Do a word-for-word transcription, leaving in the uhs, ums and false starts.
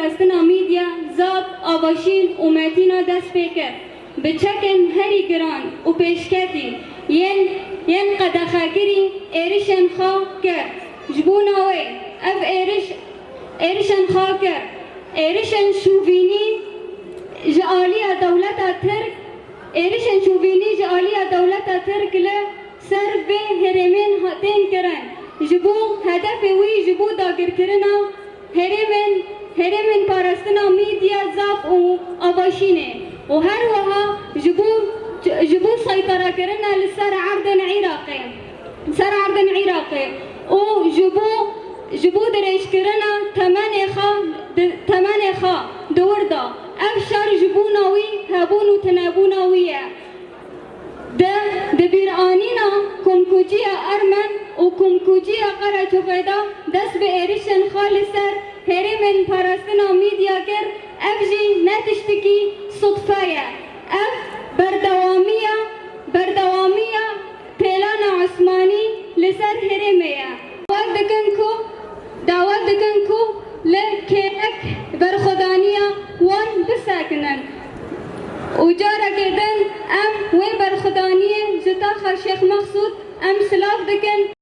Parastina Mîdya, Zap, Avaşîn û Metîna dest pê kir. Bi çekên herî giran û pêşketî yên, yên qedexekirî êrişên xwe kir. Ji bona wê ev êriş, êrişên xwe kir. Êrişên şovînî ji aliya dewleta Tirk, êrişên şovînî ji aliya dewleta Tirk li ser vê herêmên ha-, tên kirin. Ji bo hedefê wî, ji bo dagirkirina herêmên, herêmên parastina Mîdya, Zap û Avaşînê û her wiha ji bo, ji bo seyterekirina li ser erdên Iraqê, ser erdên Iraqê û ji bo, ji bo dirêjkirina temenê xwe di, temenê xwe di wir de. Ev şer ji bona wî hebûn û tunebûna wî ye. Di, di bîranîna komkuciya Ermen û komkuciya Qereçoxê de dest bi êrişên xwe li ser herêmên parastina Mîdya kir, ev jî ne tiştekî sudfe ye. Ev berdewamiya, berdewamiya plana Osmanî li ser herêmê ye. Dawet dikin ku, dawet dikin ku li kêlek berxwedaniya wan bisekinin. Û carekê din em wê berxwedaniyê ji taxa Şêx Mexsûd em silav dikin